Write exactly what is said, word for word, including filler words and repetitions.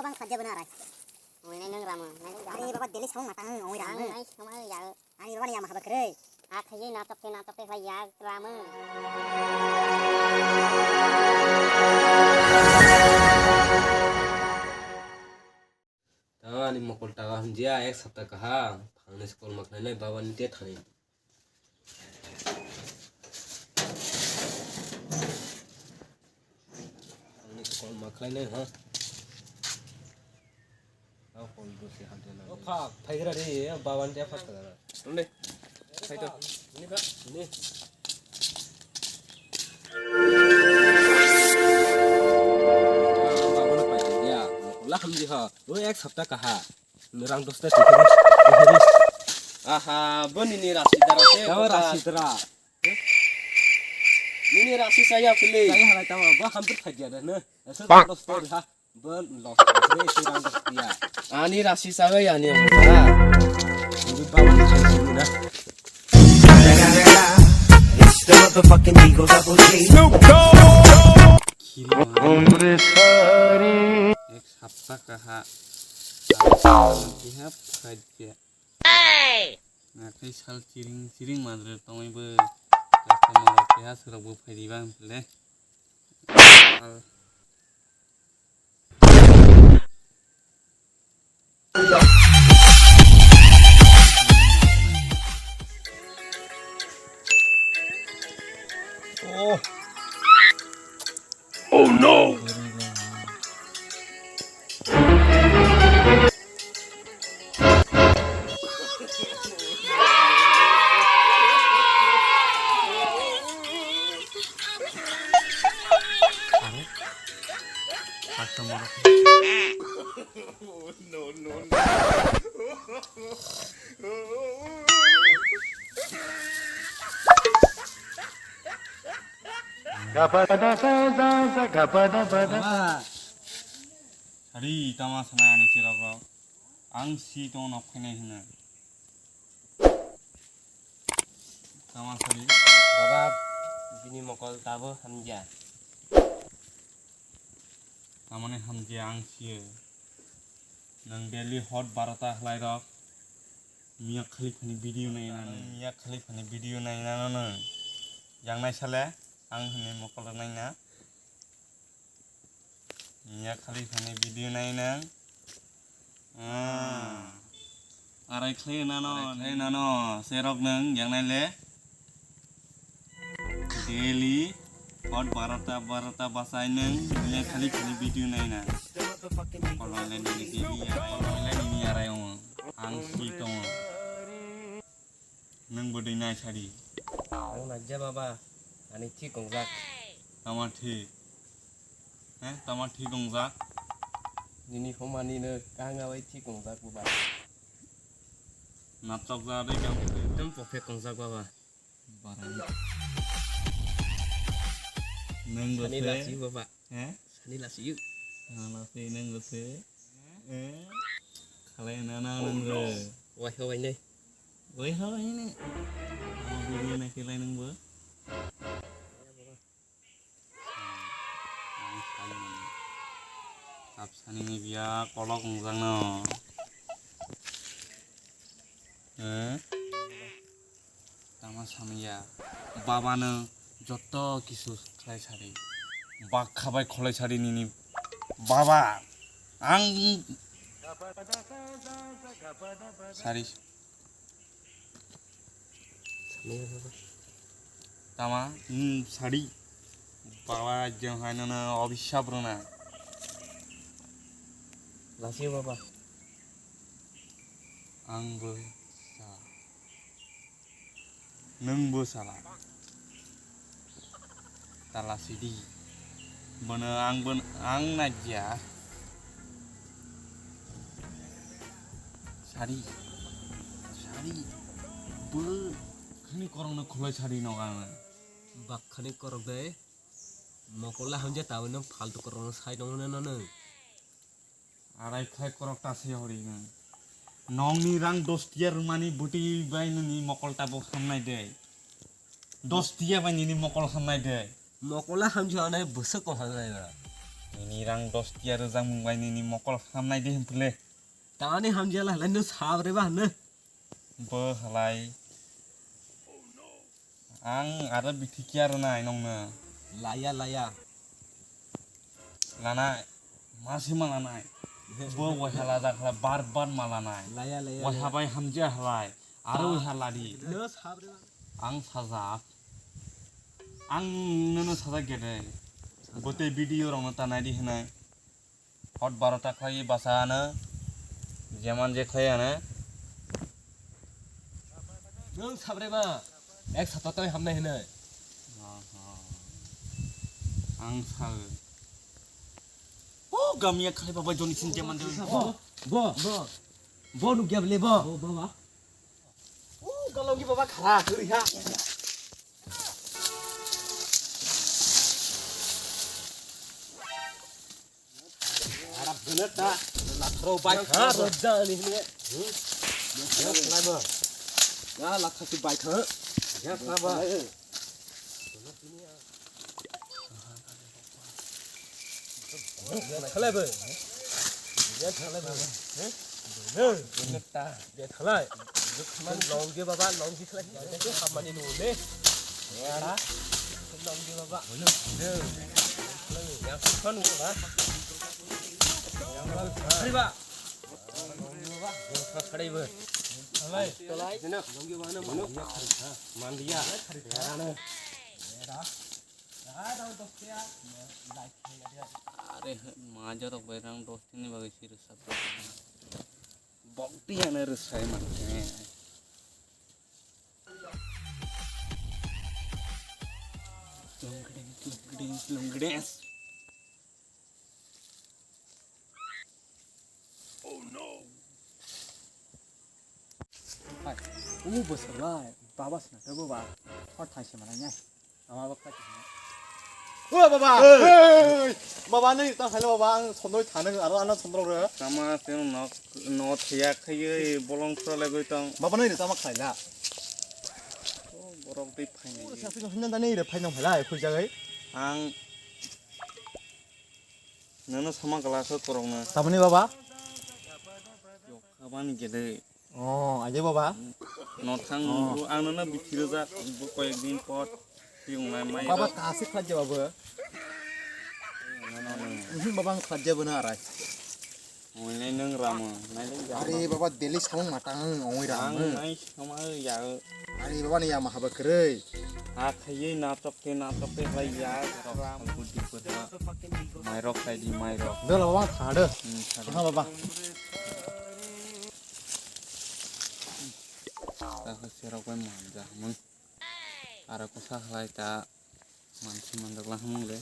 Bang khat jabo na rai. Oi nai nang ramo. Nai nang ramo. Ani baba deli samung matang oi ramo. Nai samung ya. Ani baba ni ama haba kre. A khaye natok te natok te khlai ya ramo. Tang ani mokol taga hamjia ek sapta kaha. Phangni skol makhlai nai baba ni te thani. Ani call ma khlai nai ha. Au call do se ham jana. O pha, phai gra re, baban te pha gra. Nde. Phai to. Ni ba, ni. Baban phai ya. La ham ji ha. O ek sapta kaha. Rang dos ta twi phiri, twi phiri. Aha, bo nini rasi dara se. Tamo kota. Rasi dara. Nini rasi saya pili. Saya halai tamo, bo hampir phai dia dah, ne. Esa dos ta ha. Bo los, ese rang dos dia. Ani rasi saya ya ni. Ha. Ini bawa ni sini dah. It's the motherfucking Eagle Double G. Snoop Dogg. Ek sapta kaha. Biha phai dia. Nakhai sal chiring chiring madre tongwi bo customer rok keha swrok bo phaidi bang le. Oh. Oh no! No, no, no. Gapada sa sa sa gapada pada. Baba. Sari tama sana ani sirok rok. Ang si tong nok khainai hino. Tama sari. Baba, bini mokol tabo hamja. Tamani hamje ang siyo. Nang daily hot barota khlai rok. Miyak khali phani video nai nang. Miyak khali phani video nai nang nang. Yang nai sale ang hini mokol nai na. Miyak khali phani video nai nang. Ah. Arai khlai nano, arai khlai nano, serok nang yang nai le. Daily, hot barota, barota bachai nang, nile khali khali video nai na. Kolong le nini daily ya, kolong le nini arai ong. Ang si tongo. Nang bo dei nai sadi. Ang nai ja baba, ani thik wngjak. Tama thik. He, tama thik wngjak. Nini homani no kanga bai thik wngjak baba. Natok ja dei kam. Ekdom perfect wngjak baba. Barai. Nang bo sani se. Lasi baba. He? Sani lasi yu. Nang lasi nang bo se. Eh? Khalai na na nang bo. Wai ho wai nei. Wai ho wai nei. Ang video na khelai nang bo. Tap sani ni biya kolok wngjak no. Eh? Tama samya. Baba no joto kisu khlai sari. Bak khabai kholai sari nini. Baba. Ang. Sari. Tama, hmm, sari. Baba, jeng hai nana obisap rona. Lasi baba. Ang bo sa. Nwng bo sala. Tala sidi. Bono ang bon-, ang najya. Sari. Sari. Bo. Khani korokno khulai sari nogo ang. Bak khani korok de. Mokol la hamja tabwi nwng faltu korokno sai tongo na nwng. Arai khlai korok ta se hori nwng. Nongni rang dos tiya rwmani bwtwi bai nini mokol tabuk hamnai de. Dos tiya bai nini mokol hamnai de. Mokol la hamjak nai bwswk kok hamnai ba. Nini rang dos tiya rwjakmung bai nini mokol hamnai de hwnphile. Tani hamjala halai no sab reba hwnno. Bo halai. Ang aro bithi kiya rwnai nongno. Laya, laya. Lanai. Masi ma lanai. Bo waiha lajak halai bar bar ma lanai. Laya, laya, laya. Waiha bai hamjia halai. Aro waiha ladi. No sab reba. Ang sajak. Ang nono sajak gede. Bote video rokno ta naidi hinai. Hot barota khlai basa ano. Jeman je khlai ano. Nwng sabre ma. Ek sata toi hamnai hinai. Aha. Ang sal. O gamia khlai baba joni sin jeman je. Bo, bo, bo. Bo nugya bele bo. Bo, bo, ba. O galongi baba khara khuri ha. Arap bener ta. Lathro bai kha. Rojani hne. Hmm? Ya, khlai ba. Ya, lakha si bai kha. Ya, khlai ba. Khlai ba. Ya, khlai ba. He? Bener ta. Betlai. Longge baba, longge khlai. Hamani nu de. Era. Longge baba. Yang khon ba. Yang khari ba. Khari ba. Alai. Alai. Longge baba na mano. Mandiya. Era. Era. Are, majarok bai rang dos tini bagwi siri sabra. Bokti ane rwsai mane. Lungkding, lungkding, lungkding. Hai, u bwswk lai, baba swnam tei baba. Hor thai se manai nai. Ama bak thai se. O baba. Hey. Hey. Baba, nini ta khaila baba, ang sondoi thani aro ano sondro re. Tama se nok no thiya khayoi bolong sura legoi tong. Baba, nini tama khaila. O borok dei phainai. O sa se hinna dani re phainang phaila, khul jagai. Ang Nono sama glass o korokno. Tamoni baba? Abani gede. Oh, aje baba. No thang. Oh. Ang nono bithi rwjak, bo koyek din por. Tiyung nai mai. Baba kasi khaje baba. Nono. Mhm, baba ang khaje bana arai. Oi nai nang ramo, nai nang jamo. Are baba, daily samung matang oi ramo. Ang nai sama ya. Are baba ni ya mahaba kwrwi. Ha khayoi natok te natok te khlai ya. Rok budi budha. Mairok khlai di mairok. Dol baba thade. Hmm, thade. Ha baba. Ta khe serok bai manja mung. Aro kusa khlai ta mansi manjak la mung le.